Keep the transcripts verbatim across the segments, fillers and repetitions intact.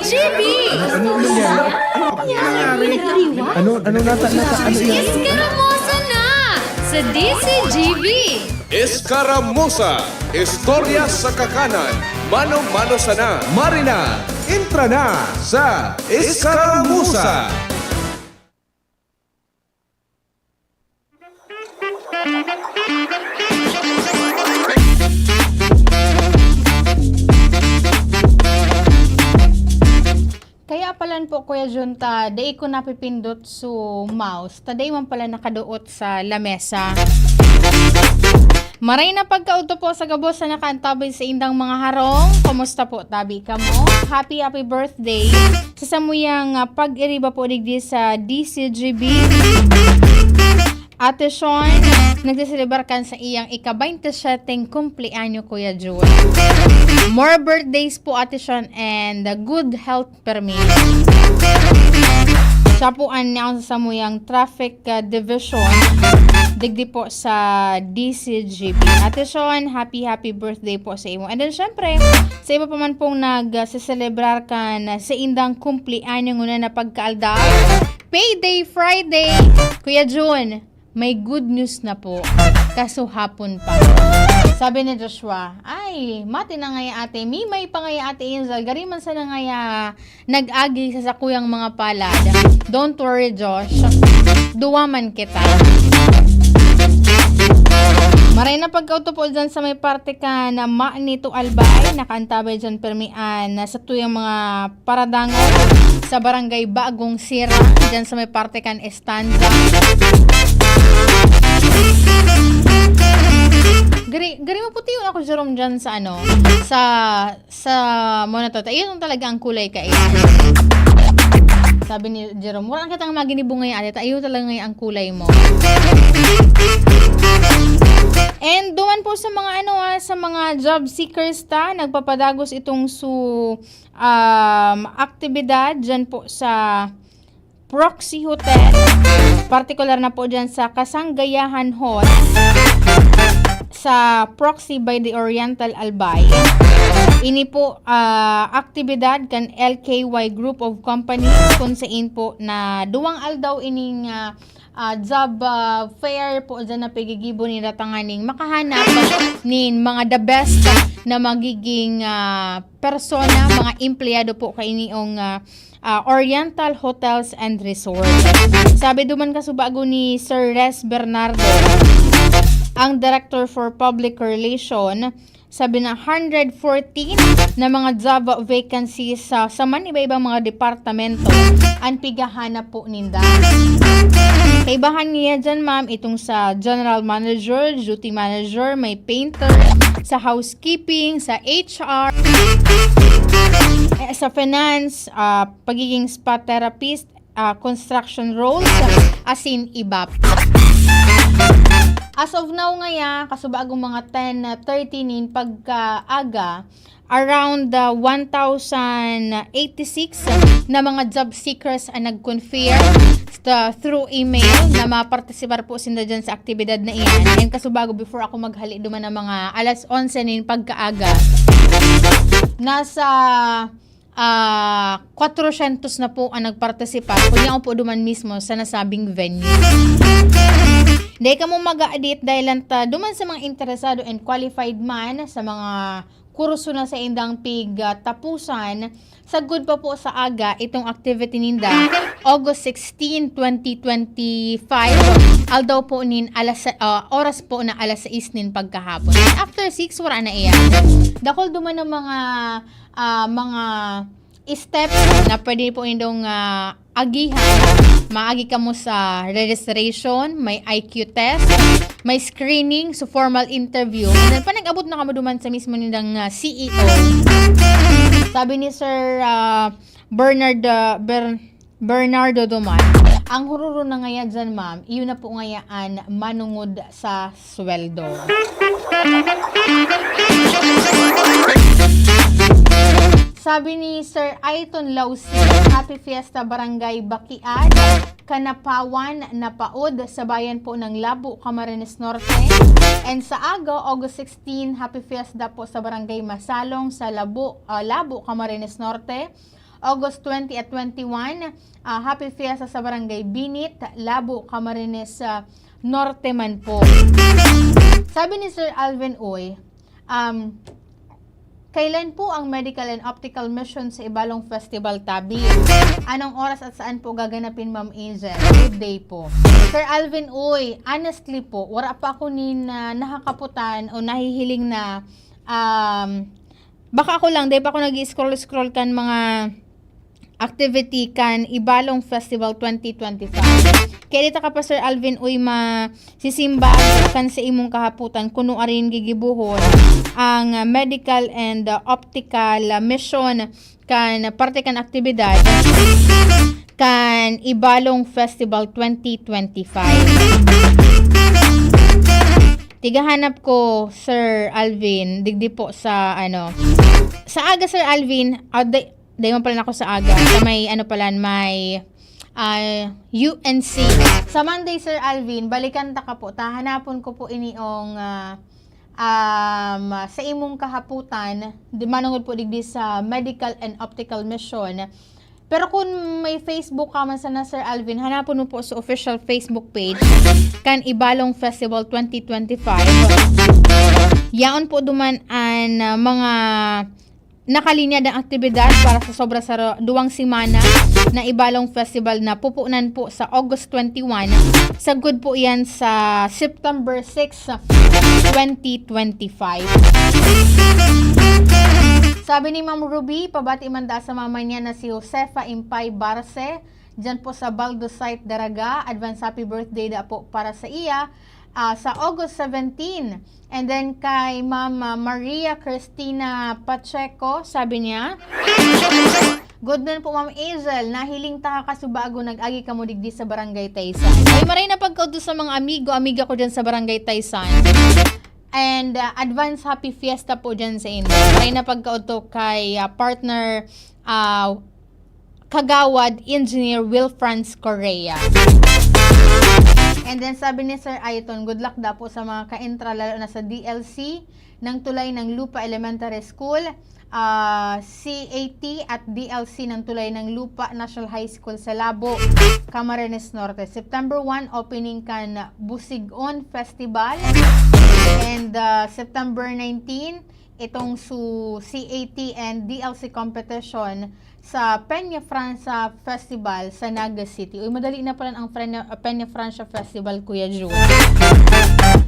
G B! Ano nangyari? Ano nangyari? Ano, ano nata-, nata-, ano yan? Eskaramosa na sa D C G B! Eskaramosa, istorya sa kakanan, mano-mano sana. Marina, entra na sa Eskaramosa! Kaya palan po, Kuya Jun, ta dai ko napipindot su mouse, ta dai man pala nakaduot sa lamesa. Maray na pagkaudto po sa gabos na nakaantabay sa indang mga harong. Kumusta po, tabi kamo? Happy, happy birthday sa samuyang, ah, pag-iriba po digdi sa D C G B. Ate Sean, nagsiselebar kan sa iyang ika-baynte seteng kumpleanyo, Kuya Jun. More birthdays po, Ate Sean, and, uh, good health permi. Siya po an naon sa samuyang traffic, uh, division, digdi po sa D C G B. Ate Sean, happy, happy birthday po sa imo. And then, syempre, sa iba pa man pong nag, uh, seselebrar kan, uh, sa indang kumpleanyo nguna na pagkaaldaw, Payday Friday, Kuya Jun, may good news na po. Kaso hapon pa. Sabi ni Joshua, "Ay, mati na ngaya ate. Mimay pa ngaya ate Angel. Gari man sana ngaya nag-agi sa sakuyang mga palad." Don't worry, Josh. Duwa man kita. Maray na pagkaudto po dyan sa may parte kan Mani to Albay. Nakaantabay dyan permi an satuyang mga paradangan sa Barangay Bagong Sira, dyan sa may parte kan Estanza. Gari, gari mo puti yun ako, Jerome, dyan sa ano, sa, sa, muna to. Ayun talaga ang kulay ka eh. Sabi ni Jerome, "Wala kitang maginibong ngayon, ate. Ayun talaga ngayon ang kulay mo." And duman po sa mga ano, ah, sa mga job seekers ta, nagpapadagos itong su-, um, aktibidad dyan po sa Proxy Hotel. Partikular na po dyan sa Kasanggayahan Hall sa Proxy by the Oriental Albay. Ini po, ah, aktibidad kan L K Y Group of Companies, kung sain po na duwang aldaw ining, ah, ah, job, ah, fair po dyan na pigigibo nila tanganing makahanap nin mga the best na magiging, ah, persona, mga empleyado po kainiong, ah, ah, Oriental Hotels and Resort. Sabi duman kasubago ni Sir Res Bernardo, ang Director for Public Relation, sabi na hundred fourteen na mga job vacancies sa, sa man iba-ibang mga departamento an pighahanap po ninda. Kaibahan niya dyan, ma'am, itong sa general manager, duty manager, may painter, sa housekeeping, sa H R, eh, sa finance, ah, pagiging spa therapist, ah, construction roles, asin iba pa. As of now ngaya, kasubago mga ten thirty nin pagkaaga, around, ah, one thousand eighty-six na mga job seekers ang nag-confirm sa, through email na mapartisipar po sinda dyan sa aktibidad na iyan. And kasubago, before ako maghali duman ng mga alas onse nin pagkaaga, nasa ah, kwatrosyentos na po ang nagpartisipar, kun yaon po duman mismo sa nasabing venue. Dai kamo mag-aadit dahil lang ta duman sa mga interesado and qualified man sa mga kurso na saindang pig, ah, tapusan, sagkod pa po sa aga itong activity ninda, August sixteen, twenty twenty-five, aldaw po nin alas, ah, oras po na alas sais nin pagkahapon. After six, wala na iyan. Dakul duman ang mga ah, mga steps na pwede po nindong, ah, agihan. Maagi kamo sa registration, may I Q test, may screening, so formal interview. And then, panag-abot na kamo duman sa mismo nindang, ah, C E O. Sabi ni Sir, ah, Bernard, ah, Ber-, Bernardo duman, ang hururo na ngaya dyan, ma'am, iyon na po ngaya an manungod sa sweldo. Sabi ni Sir Aiton Lausi, "Happy Fiesta, Barangay Bakiad, Kanapawan, Napaod, sa bayan po ng Labo, Camarines Norte." And sa aga, August sixteen, Happy Fiesta po sa Barangay Masalong, sa Labo, ah, Labo, Camarines Norte. August twenty at twenty-one, ah, Happy Fiesta sa Barangay Binit, Labo, Camarines, ah, Norte man po. Sabi ni Sir Alvin Uy, um, "Kailan po ang medical and optical mission sa Ibalong Festival, Tabi? Anong oras at saan po gaganapin, Ma'am Angel? Good day po." Sir Alvin Uy, honestly po, wala pa ako nin, ah, nakakaputan o nahihiling na, um, baka ako lang, dahil pa ako nag-i-scroll-scroll kan mga activity kan Ibalong Festival twenty twenty-five. Kaya dita ka pa, Sir Alvin Uy, masisimbag kan sa imong kahaputan kuno arin gigibuhon ang, ah, medical and, ah, optical, ah, mission kan parte kan aktibidad kan Ibalong Festival twenty twenty-five. Tigahanap ko, Sir Alvin, digdi po sa, ano, sa aga, Sir Alvin, ah, di, di man pala ako sa aga. Sa may, ano pala, may, ah, U N C. Sa Monday, Sir Alvin, balikan ta ka po. Tahanapon ko po ini ong, ah, um, sa imong kahaputan, di, manungod po digdi sa medical and optical mission. Pero kung may Facebook ka man sana, Sir Alvin, hanapon mo po sa official Facebook page kan Ibalong Festival twenty twenty-five. Yaon po duman an, ah, mga nakalinyadang aktibidad para sa sobra sa ro-, duwang semana na Ibalong Festival na pupunan po sa August twenty-one. Sagkod po yan sa September six, twenty twenty-five. Sabi ni Ma'am Ruby, pabati man da sa mama niya na si Josefa Impay Barce, dyan po sa Baldosite, Daraga. Advance happy birthday da po para sa iya, ah, sa August seventeen. And then kay Ma'am, ah, Maria Cristina Pacheco, sabi niya, "Good noon po, Ma'am Angel. Nahiling ta ka kasubago nag-agi kamo digdi sa Barangay Taysan." Ay, maray na pagkaudto sa mga amigo, amiga ko dyan sa Barangay Taysan. And, ah, advance happy fiesta po dyan sa inyo. Maray na pagkaudto kay, ah, partner, ah, Kagawad Engineer Wilfrance Correa. And then sabi ni Sir Ayton, "Good luck da po sa mga kaintra, lalo na sa D L C ng Tulay ng Lupa Elementary School, ah, C A T at D L C ng Tulay ng Lupa National High School sa Labo, Camarines Norte. September one, opening kan Busigon Festival. And, ah, September nineteen, itong su-, C A T and D L C competition sa Peña Francia Festival sa Naga City." Uy, madali na pala ang Peña, Peña Francia Festival, Kuya Joe.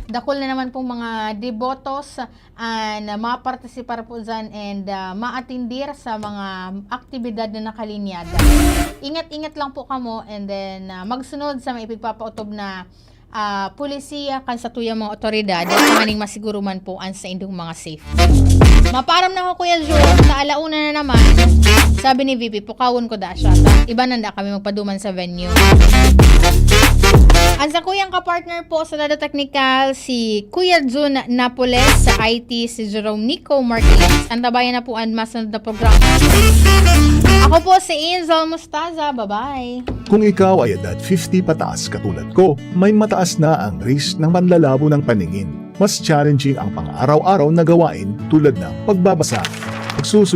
Dakul na naman pong mga debotos an mapartisipar po dyan and, ah, maatindir sa mga aktibidad na nakalinyada. Ingat-ingat lang po kamo and then, ah, magsunod sa maipigpapautob na, ah, pulisiya kan satuyang mga otoridad, tanganing masiguro man po an saindong mga safety. Maparam na ako, Kuya Joe, sa alauna na naman. Sabi ni V P, "Pukawon ko da siya. Ta, iba nanda kami magpaduman sa venue." Ang sakuyang kapartner po sa Lado Technical, si Kuya Jun Napoles, sa I T, si Jerome Nico Martinez. Antabayan na po ang masunod na programa. Ako po si Angel Mustaza. Bye-bye. Kung ikaw ay edad fifty pataas katulad ko, may mataas na ang risk ng panlalabo ng paningin. Mas challenging ang pang-araw-araw na gawain tulad ng pagbabasa, pagsusulat,